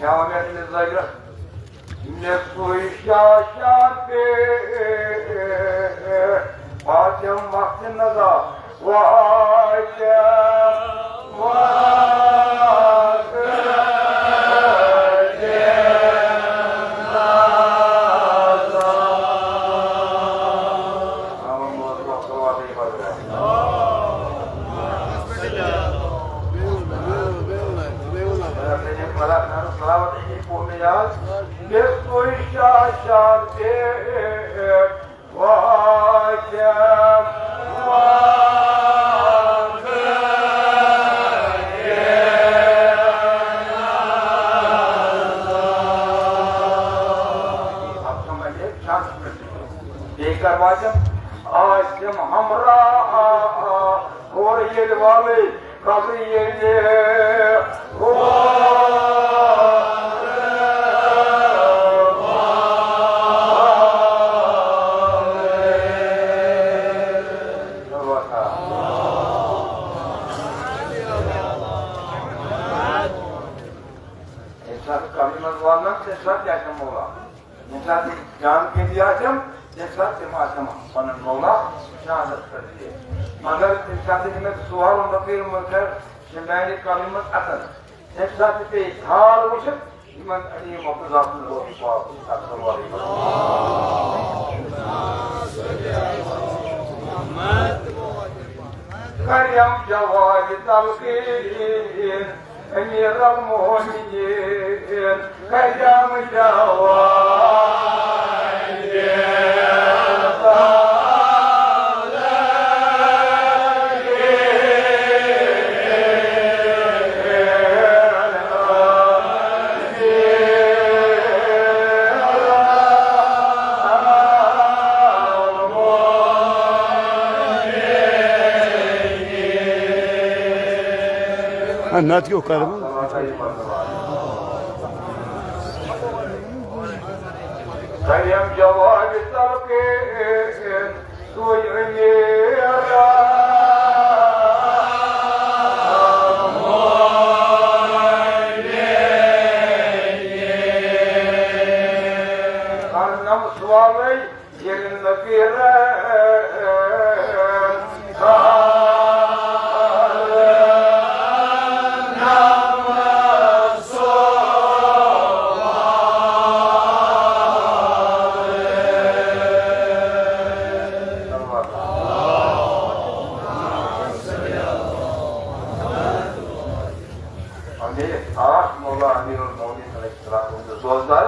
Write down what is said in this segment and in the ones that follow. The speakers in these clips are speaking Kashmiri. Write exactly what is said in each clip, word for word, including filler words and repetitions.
کیا مےٚ تٔمِس زَگرَس، مےٚ سُے شاشان پے، پاتِم وقت نظر واتِم وقت نظر۔ مےٚ سُے شاشان پے، واتِم وقت نظر۔ بیٚیہِ کَر واتِم آسِم ہمراہ، ہور ییٚلہِ والٕے قبرِ ییٚلہِ ہور۔ ییٚمہِ ساتہٕ قبرِ منٛز والنَس، تَمہِ ساتہٕ کیٛاہ چھِ مولا؟ ییٚمہِ ساتہٕ جان کِنۍ آسٮ۪م، تَمہِ ساتہٕ تِم آسٮ۪م پَنُن مولا شہادت پٮ۪ٹھ دِتھ۔ مگر تَمہِ ساتہٕ ییٚلہِ مےٚ سُہ سوال مےٚ کٔرۍ، مےٚ کٔر، چھِ میٛانہِ قبرِ منٛز اَژان۔ تَمہِ ساتہٕ تہِ پیٚیہِ حال وٕچھِتھ، یِمَن علی مقتضیٰ سُنٛد روح پاک صلی اللہ علیہ وسلم۔ کَرٮ۪م جواب تلقین امیر المومنین، کَرٮ۪م جواب۔ نتہٕ کیٛاہ کرٕ بہٕ؟ کَرٮ۪م جواب تلقین، سُے أمیٖر۔ کرنم سوالے ییٚلہِ نکیرن امیر آس مولا امیر المومنین علیہ السلام ہُنٛد دوستدار۔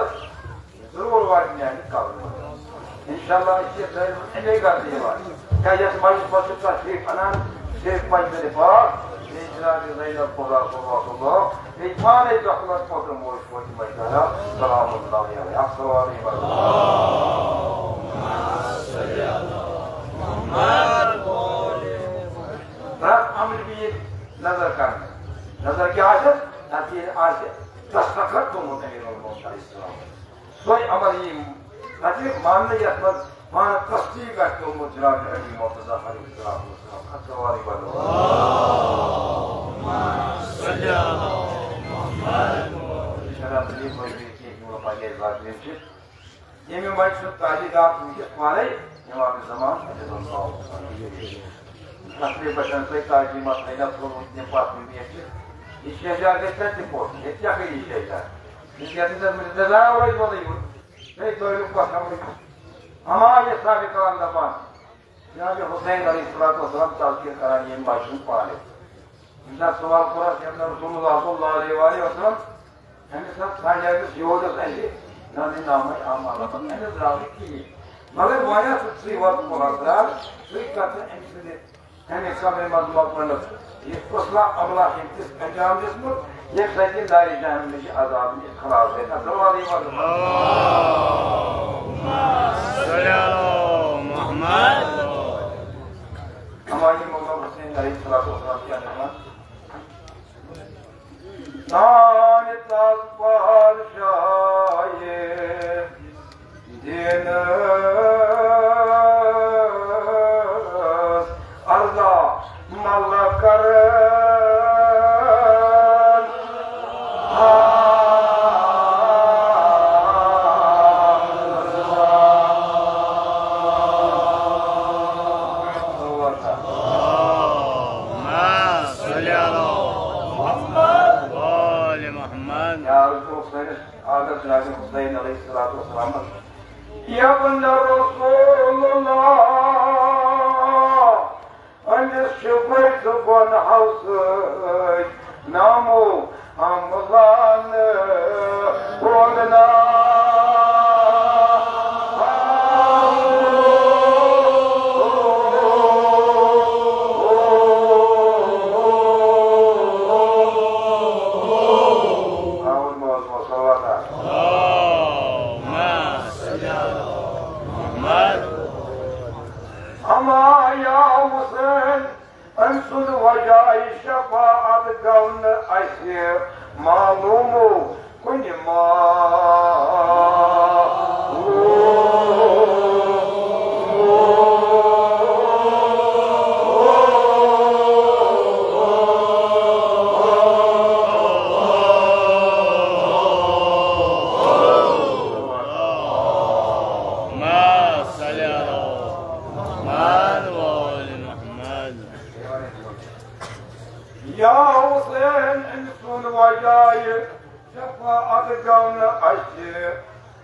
ضروٗر واتہِ میٛانہِ قبرِ منٛز۔ انشاءاللہ، أسۍ چھِ سٲری اَمے گرٕ یِوان۔ کیٛازِ یَتھ مجلسہِ منٛز چھِ تشریٖف اَنان شیخ مجدِ پاک، بیٚیہِ جناب زین القبریٰ صلی اللہ علیہ وسلم، بیٚیہِ پانَے دۄہ منٛز پوٚتُن موج فاطمہ زہرا سلام اللہ علیہا۔ السلام علیکم۔ پرٛٮ۪تھ عملہِ پیٚیہِ نظر کرنہٕ۔ نظر کیٛاہ آسٮ۪س؟ تَتھ ییٚلہِ آسہِ دستخط گوٚمُت امیر المومنین علیہ السلام۔ سۄے عمل یی نتیجہٕ ماننہٕ یتھ منٛز پانہٕ تصدیق آسہِ کوٚرمُت جناب علی مرتضیٰ علیہ الصلوۃ والسلام۔ السلام علیکم۔ جناب علی مجلس کے جو پنجے بات میں سے، ییٚمہِ مجلسُک تعلیقات وٕنکیٚس پانے امام زمان علیہ السلام۔ تقریباً تۄہہِ تعلیمات تھٲینو تھوٚومُت تَمہِ پتہٕ وٕنکیٚس چھِ۔ یہِ شیہجار گژھِ تَتہِ تہِ پوٚرُن، ییٚتہِ کیٛاہ گٔے یہِ شیہجار؟ ییٚتہِ یَتھ نِش مےٚ نظام روزِ وَنٕے یوت۔ ہے، تۄہہِ کَتھ سَمجھ؟ اَما یہِ صاحبِ کلام دَپان، جناب حسین علیہ الصلوۃ والسلام تذکر کران ییٚمہِ مجہِ ہُنٛد پانَے۔ ییٚمہِ ساتہٕ سوال کوٚر اَسہِ، ییٚمہِ ساتہٕ رسول اللہ صلی اللہ علیہ وآلہ وسلم، أمِس نہ ژھانٛڈیٛاو أمِس یور یۄس اَسہِ نہ نہِ نامَے اعمال، أمِس درٛاو نہٕ کِہیٖنۍ۔ مگر وۄنۍ ہسا ژٕے وَن قرآن درٛاو، ژٕے کَتھ أمۍ سٕنٛدِ اَمہِ قبرِ منٛز مۄکلنَس یہِ فٲصلہ عملہ أمۍ کِس انجام دیُتمُت، ییٚمہِ سۭتۍ یہِ نارِ جہنم نِش عذاب نِش خلاص گژھِ۔ السلام علیکم ورحمۃ اللہ۔ صلی علی محمد۔ ہمایوں مقام حسین علیہ الصلوۃ والسلام کیا فرمان؟ تان تس پادشاہ دینس ارزا مل کرن۔ سٲنِس آقا جناب حسین علیہ الصلوۃ والسلامس، یا بندہ رسول اللہ، أمِس چھُ بٔتھِ گۄنہو سۭتۍ نامو املان ہُنٛد ناو۔ اما یا حسین، أمۍ سُنٛد وجہ شفاعت گوٚو نہٕ اَسہِ معلوم کُنہِ ما۔ یا حسین، أمۍ سُنٛد وجہ شفاعت گوٚو نہٕ اَسہِ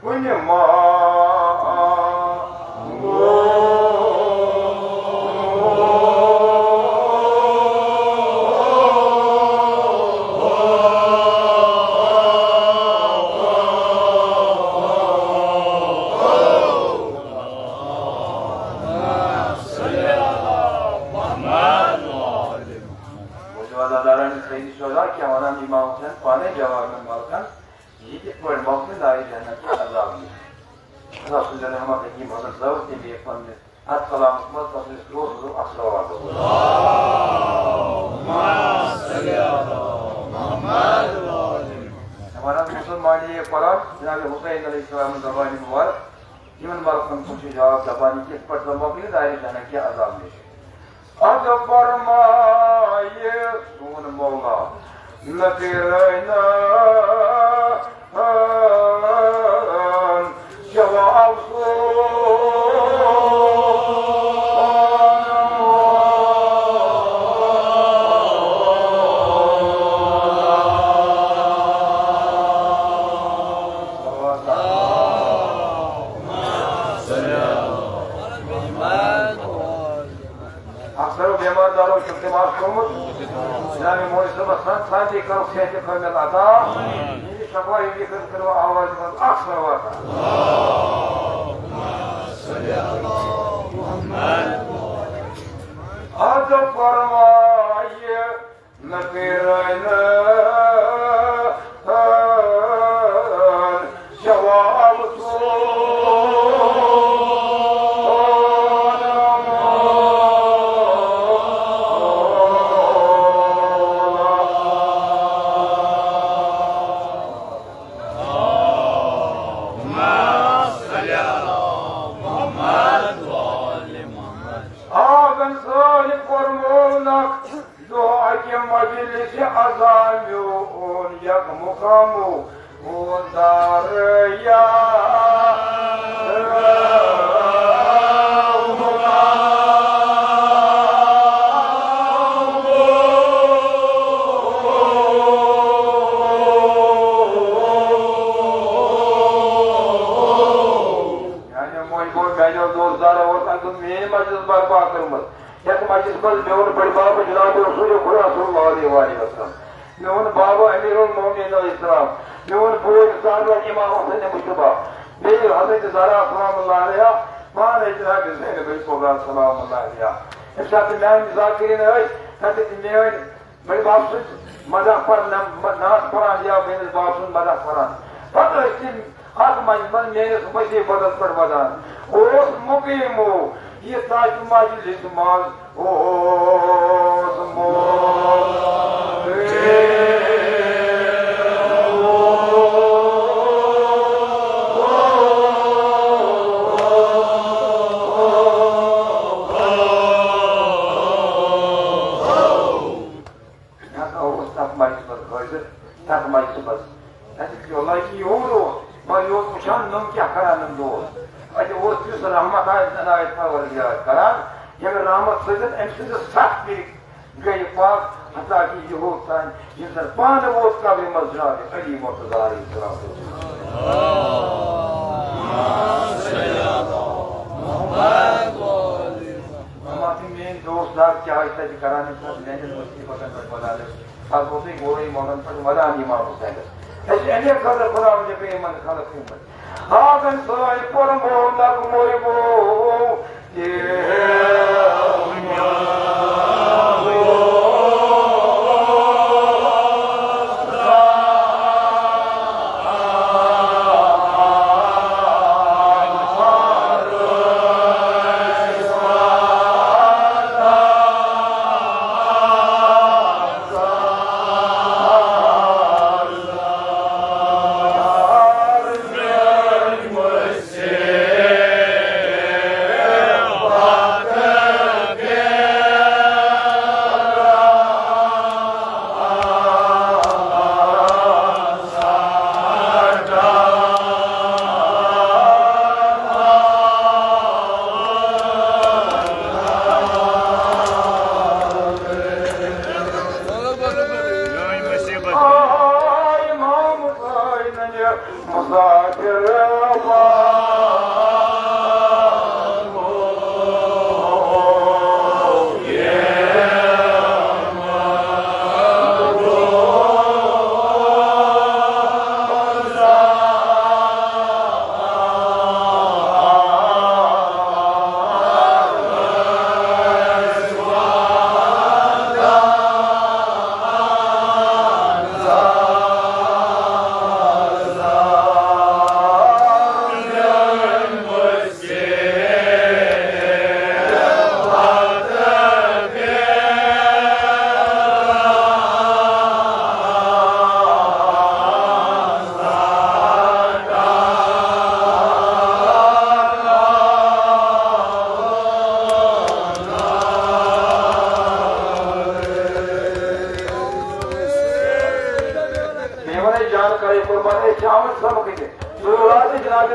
کُنہِ ما۔ موجود عزادارن سید شہدا کیا ونان امام حسین پانے جواب میں ملکن، یہ کتھ پٲٹھۍ مۄکلہِ نارِ جہنم کہِ عذاب نِش؟ اللہ سٕنٛدِ رحمت حکیم حضرت صٲب تٔمۍ یہِ پننِس اتھ کلامس منٛز تسٕنٛدِس روح حضور اکھ صلوات۔ ہمارا مسلمان یہ قرآن جناب حسین علیہ السلام زبان مبارک یِمن ملکن کُن چھُ جواب دپان، یہِ کِتھ پٲٹھۍ زن مۄکلہِ نارِ جہنم کہِ عذاب نِش؟ اد فرمائے سون مولا، نہ تیرے نام جواب سو۔ اکثر بیمار دارو چھُ تٔمۍ آز کوٚرمُت۔ جناب مولوی صٲبس سان سانتی کرو صحت کامل عطا۔ یہِ شکوہ یہِ ذکر کرو آواز منٛز اکھ صلوات۔ اد فرمائے نہ تیرے نام جواب سو۔ آ، بن سٲنۍ فرمونکھ دۄہ اَکہِ مجلسہِ عزا میون یک مقامو او دار یا۔ یعنی وۄنۍ گوٚو میانیو دوستدارو اوس اَتہِ میٲنۍ مجلس برپا کٔرمٕژ۔ یتھ مجلس منٛز میون بٔڑۍ بب جناب رسول خدا صلی اللہ علیہ وآلہ وسلم، میون بابا امیر المومنین علیہ السلام، میون بوے سالار امام حسین مجتبیٰ، بیٚیہِ حضرت زہرا سلام اللہ علیہا، پانے جناب زینب الکبریٰ سلام اللہ علیہا۔ ییٚمہِ ساتہٕ میانہِ ذاکرین ٲسۍ، تتہِ تہِ میٲنۍ بٔڑۍ بب سٕنٛز مدح پران، نعت پران یا میٲنِس بب سٕنٛز مدح پران۔ پتہٕ ٲسۍ تِم اتھ منٛز، منٛز میٲنِس مصیبتس پٮ۪ٹھ ودان۔ اوس مقیمو یہِ تتھ مجلس منٛز اوس مقیم۔ یہِ ہسا اوس تَتھ مجلسہِ منٛز حٲضِر، تَتھ مجلسہِ منٛز۔ اَتہِ یہِ لَگہِ یہِ اوس، مگر یہِ اوس وٕچھان، نوٚم کیٛاہ کَران نوٚم دوس۔ اَتہِ اوس یُس رحمت آسہِ عنایت پروردگار کَران، ییٚمہِ رحمت سۭتۍ أمۍ سٕنٛدِس سَتھ پھِرِ گٔیہِ پاک۔ حتیٰ کہ یہود تام، ییٚمہِ ساتہٕ پانہٕ ووت قبرِ منٛز جناب علی مرتضیٰ علیہ السلام۔ اما تِم میٲنۍ دوست دار کیٛاہ ٲسۍ تَتہِ کران، ییٚمہِ ساتہٕ میانٮ۪ن مُصیبتن پٮ۪ٹھ ودان ٲسۍ، پتہٕ اوسُے گوٚوُے مولانا پٮ۪ٹھ ودان امام حسینس۔ أسۍ چھِ اَمے خٲطرٕ خدا وٕنہِ بیٚیہِ یِمن خلق یِمن۔ آگن سٲنۍ پوٚرمو نغمہٕ یِمو۔ میمنہ جان کرے قربان، اے چاول سب کے۔ تو راز جناب۔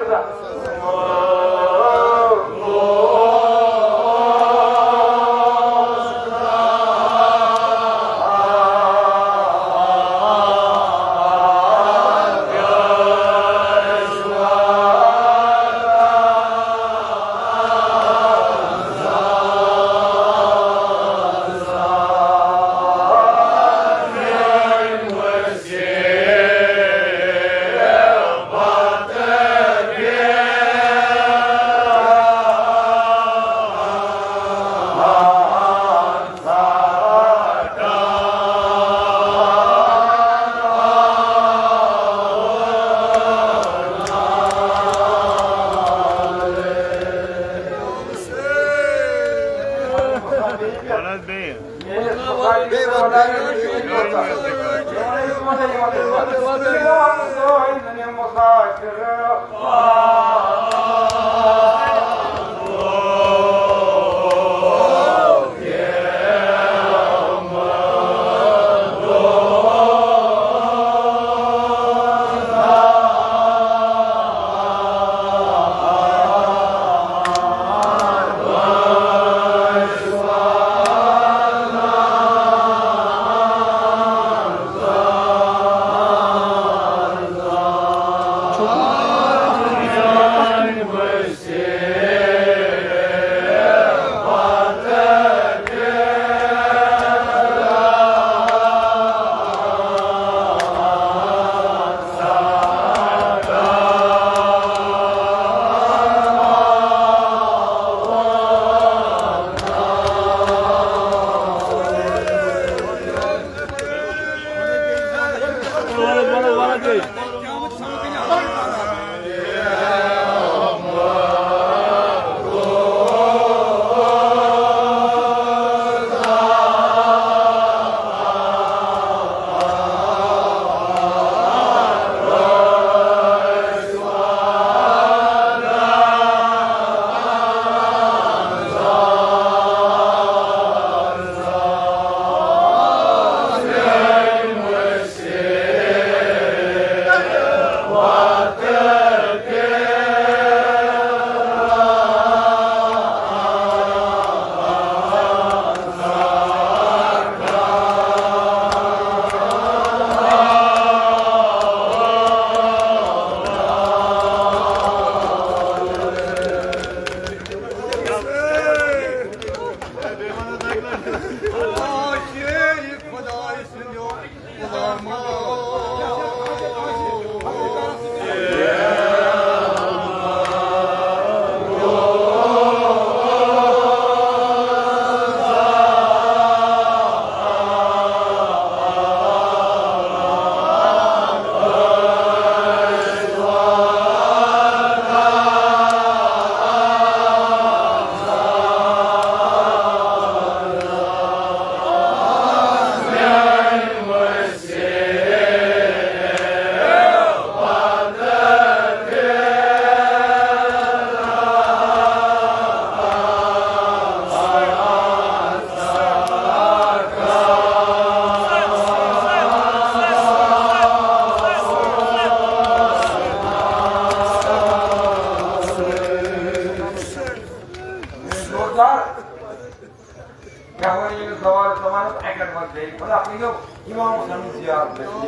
امام حسین زیارت گژھِ۔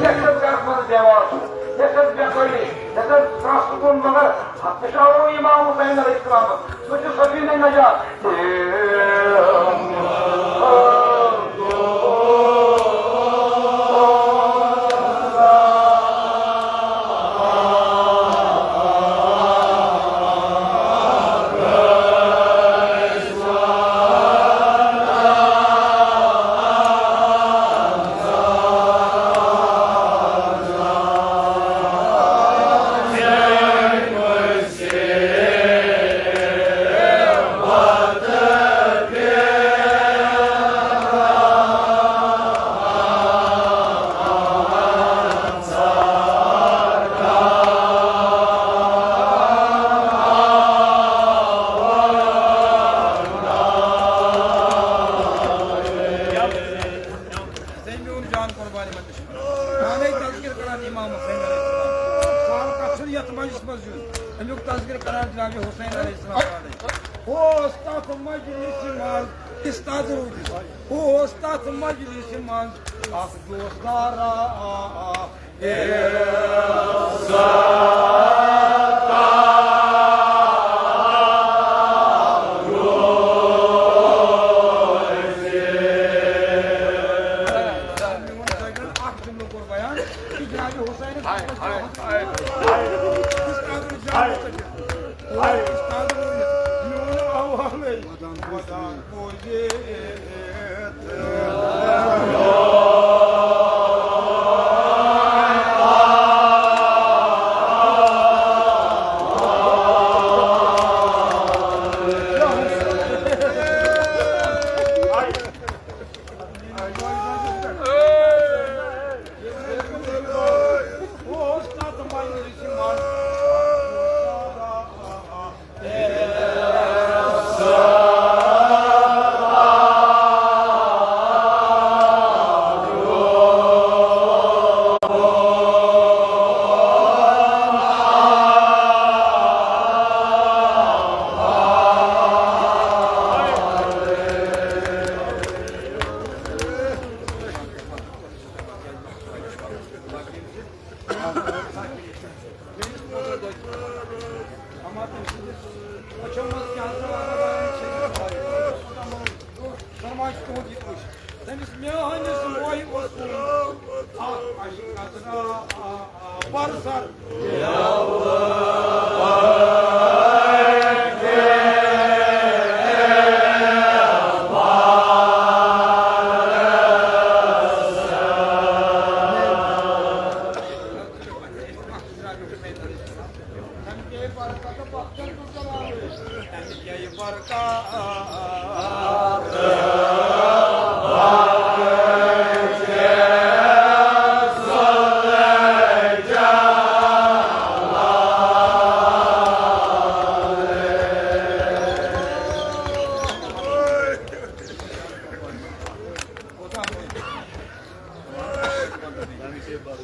یتھ سۭتۍ گرس منٛز دیوار چھُ، یتھ سۭتۍ بے کٲری، یتھ سۭتۍ پرٛس کُن، مگر پشاورو امام حسین علیہ السلام، سُہ چھُ سبیل نجات۔ ہے میون جان قربان یِمن نِش۔ پانے تذکر کران امام حسین علیہ السلام۔ سہل کتھ چھُنہٕ یتھ مجلس منٛز یُن۔ امیُک تذکر کران جناب حسین علیہ السلام پانے۔ اوس تتھ مجلسہِ منٛز استاد روٗدِس۔ اوس تتھ مجلسہِ منٛز اکھ دوستدارا۔ میون بٲگِرَن اکھ جملہٕ کوٚر بیان کہِ جناب حسینَس ہاے، ہاے، ہاے۔ استاد جان، استاد، میون آوازے۔ تٔمِس میٲنِس مٲہِوَس کُن اکھ اَشہِ قطرٕ بَرسَر۔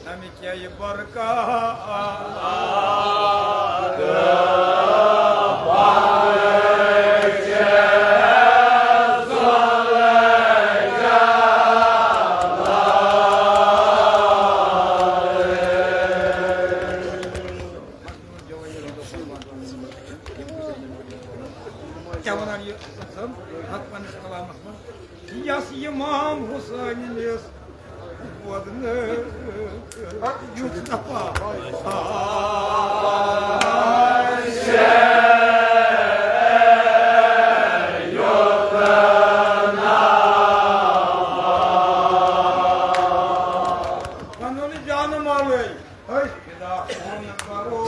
تَمہِ کیٛاہ یہِ برکات۔ کیٛاہ وَنان یہِ صٲب اَتھ پنٛنِس کلامَس منٛز؟ یَس اِمام حُسینَس وودنہٕ یُتھ نفع آسہِ۔ پنُن جانہٕ مالٕے أسۍ فدا کُن کرو۔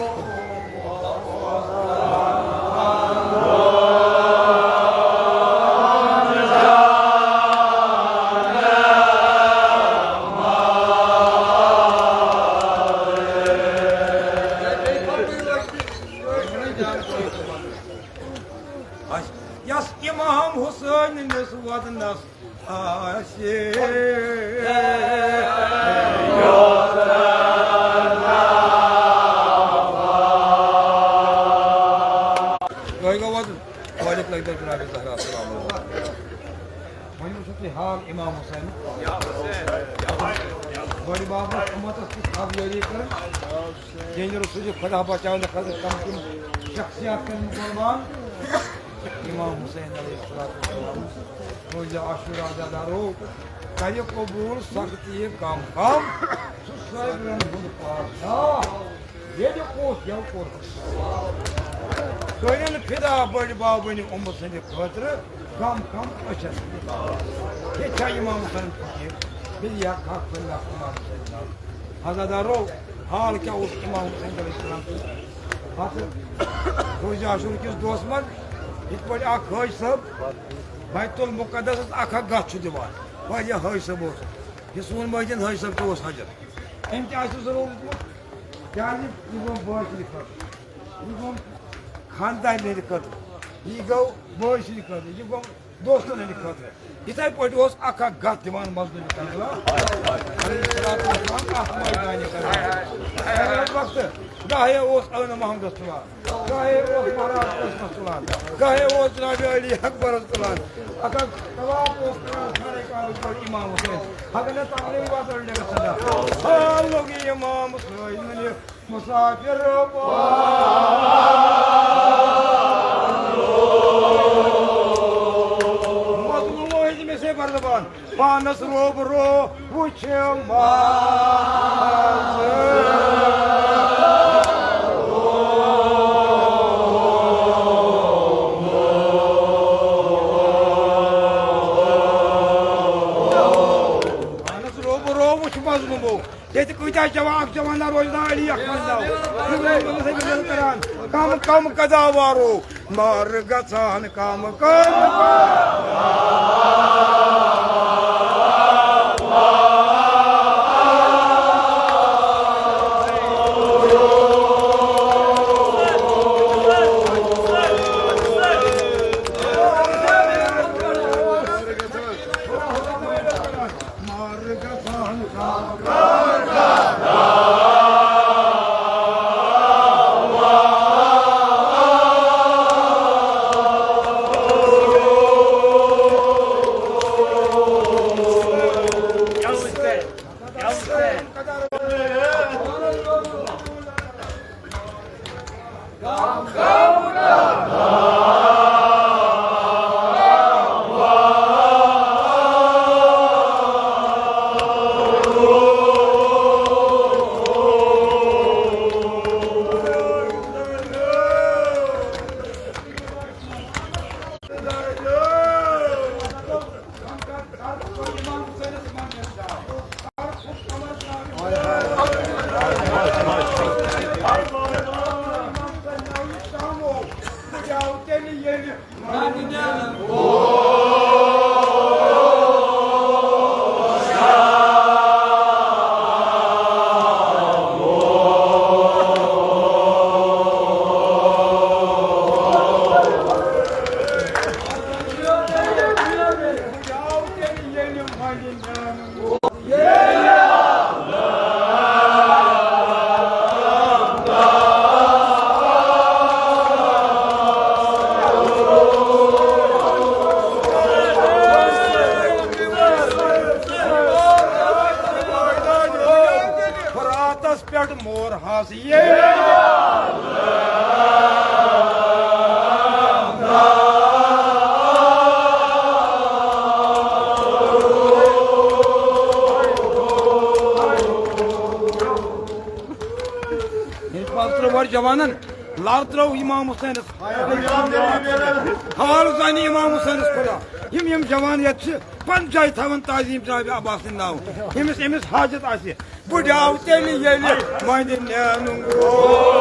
یَس اِمام حُسینَس وَدنَس آسہِ۔ بٔڑۍ بابَس اُمتَس تہِ خاب یٲری کٔر۔ ییٚلہِ رسول خدا بچاونہٕ خٲطرٕ تِم تِم شخصیات کٔرۍ قۄربان۔ امام حسین علیہ الصلوۃ والسلام۔ روزِ عاشورا عزادارو، کَرِ قبوٗل سختی کم کم۔ سُہ صٲبرَن ہُنٛد پادشاہ، ییٚلہِ اوس یَوٕ کوٚر۔ کٔرِن فدا بٔڑۍ بابٕنۍ اُمہٕ سٕنٛدِ خٲطرٕ کم کم أچھن۔ یہِ چھا امام حسین فقیٖر؟ بیٚیہِ یا کانٛہہ کُنہِ اکھ امام حسین ناو۔ عزادارو، حال کیٛاہ اوس امام حسین علیہ السلام؟ پتہٕ روزِ عاشور کِس دۄہس منٛز یِتھ پٲٹھۍ اکھ حٲج صٲب بیت المقدسس اکھ اکھ گژھ چھُ دِوان۔ واریاہ حٲج صٲب اوس۔ یہِ سون مٲجِد حٲج صٲب تہِ اوس حجر۔ أمۍ تہِ آسہِ ضروٗرت ووٚتمُت۔ کیٛازِ؟ یہِ گوٚو بٲے سٕنٛدِ خٲطرٕ۔ یہِ گوٚو خاندارنہِ ہٕنٛدِ خٲطرٕ۔ یہِ گوٚو بٲے سٕنٛدِ خٲطرٕ۔ یہِ گوٚو دوستن ہٕنٛدِ خٲطرٕ۔ یِتھَے پٲٹھۍ اوس اکھ اکھ گتھ دِوان مزدوٗرِ کربلا۔ علیہ الصلوۃ والسلام اَتھ مٲدانہِ کربلا۔ خیرات وقتہٕ گاہے اوس ٲنہٕ محمدس تُلان، گاہے اوس مہراز قٲسمس تُلان، گاہے اوس جناب علی اکبرس تُلان۔ اکھ اکھ طواف اوس کران سارے کعبہٕ پٮ۪ٹھ امام حسین۔ اگر نہٕ تقریٖب واتان لیکھس سدا۔ آ لوٚگ یہِ امام حسین مسافر مظلوم ٲسۍ مےٚ سے بردبان، پانس روبرو وٕچھ منظر۔ پانس روبرو وٕچھ مظلومو۔ ییٚتہِ کۭتیٛاہ جوان، اکھ جوان نہ روزِ نہ علی اکھ منٛز ناو۔ یِم روزِ نہٕ سیٚمہِ منٛز کران۔ کم کم قضا وارو مار گژھان کم کم۔ فراتس پٮ۪ٹھ مور ہس ییٚلہِ۔ ییٚلہِ پتہٕ ترٛٲو اورٕ جوانن، لر ترٛٲو امام حسینس۔ حال زانہِ امام حسینس خدا۔ یِم، یِم جوان ییٚتہِ چھِ، پنہٕ جایہِ تھاوان تعظیم جناب عباس سٕنٛدِ ناوٕ۔ ییٚمِس، ییٚمِس حاجت آسہِ، بہٕ ڈاو تیٚلہِ ییٚلہِ وۄنۍ نینُن گوٚو۔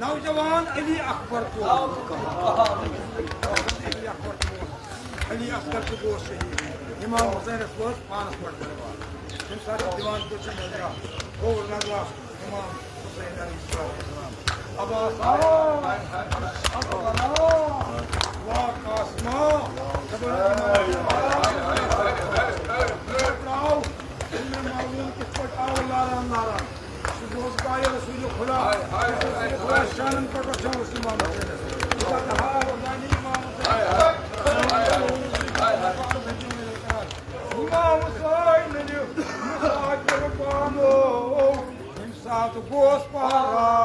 نوجوان علی اکبر کور۔ علی اکبر تہِ گوس شہید۔ امام حسینس وٲژ پانس پٮ۪ٹھ تلوار۔ تمہِ ساتہٕ چھُ دیوان کُن چھُ نظرا، گوٚو نظرا امام حسین علیہ السلام۔ ابا سارا، ابا سارا، وا قاسما، دپان امام حسین، مےٚ ترٛاو، مےٚ معلوم کِتھ پٲٹھۍ آو لاران لاران۔ سُہ گوٚو قائل رسول خدا۔ رسول خدا شانن پٮ۪ٹھ رچھان اوس امام حسینس۔ خدا تہا خدا نے امام حسین۔ امام حسین نے مساجد پانو۔ ییٚمہِ ساتہٕ گوس پہرا۔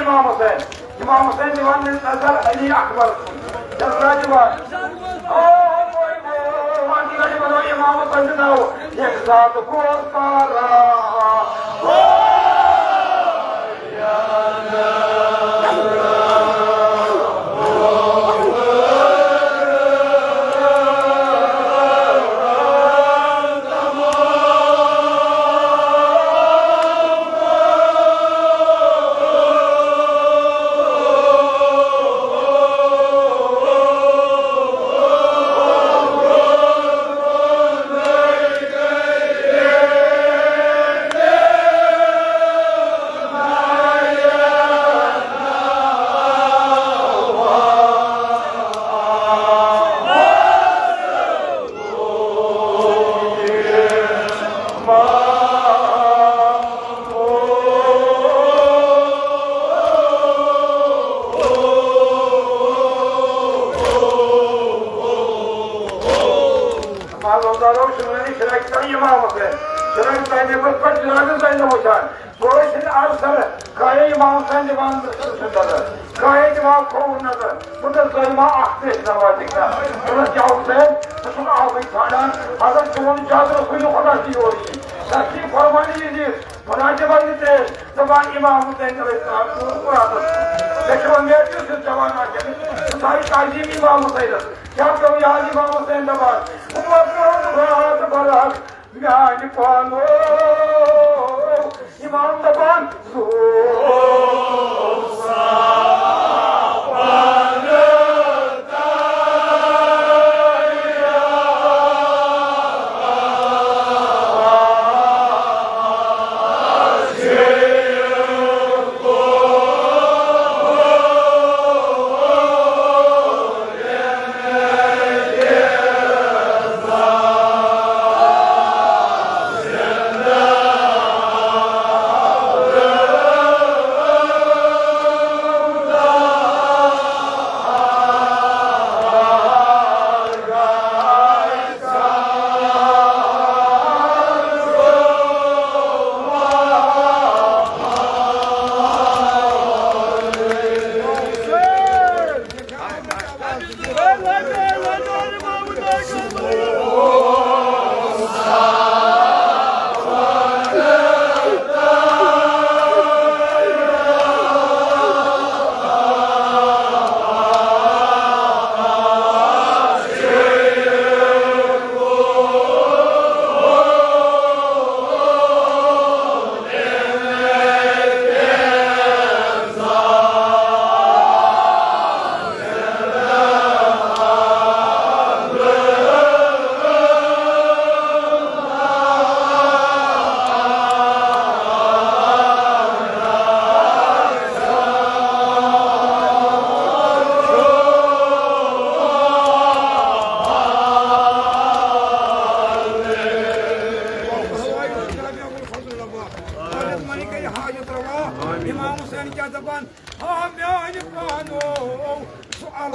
امام حسین، امام حسین دِوان نظر علی اکبر۔ جلوہ دِوان۔ او، او، او، وَنان چھُ وَنان امام حسین ناو، ییٚمہِ ساتہٕ گوٚو پارا۔ امام حسین، جناب، تۄہہِ نٮ۪برٕ پٮ۪ٹھ جنازٕ زَنہِ وٕچھان، بہٕ ٲسِس عرض کران، کاہے امام حسین دِوان سُہ نظر، کاہے دِوان کھووُر نظر، بہٕ دوٚپُس، زٲیِما اکھ تہِ ٲسۍ نوا دِکھ نا۔ دوٚپُس، کیٛاہ حسین، ژٕ چھُکھ آبٕے ژھانٛڈان، اگر چون اجازت اوس، کُنہِ خۄدا چھُ یورٕ یِنۍ۔ تَس چھِ فرمانی یہِ زِ، بہٕ نہ دِمے نہٕ ترٛیش، دَپان امام حسین علیہ السلام چھُ قرآنَس۔ مےٚ چھِ وۄنۍ میٹرِک سۭتۍ جوان آسان، بہٕ تھاوٕ تعظیٖم امام حسینَس۔ کیٛاہ پیوٚو یاد امام حسین دَپان؟ عمر برہت برہت میانہِ پانو۔ امام دَپان، امام حسین کیٛاہ دَپان؟ آ میانہِ پانو، سُہ علم۔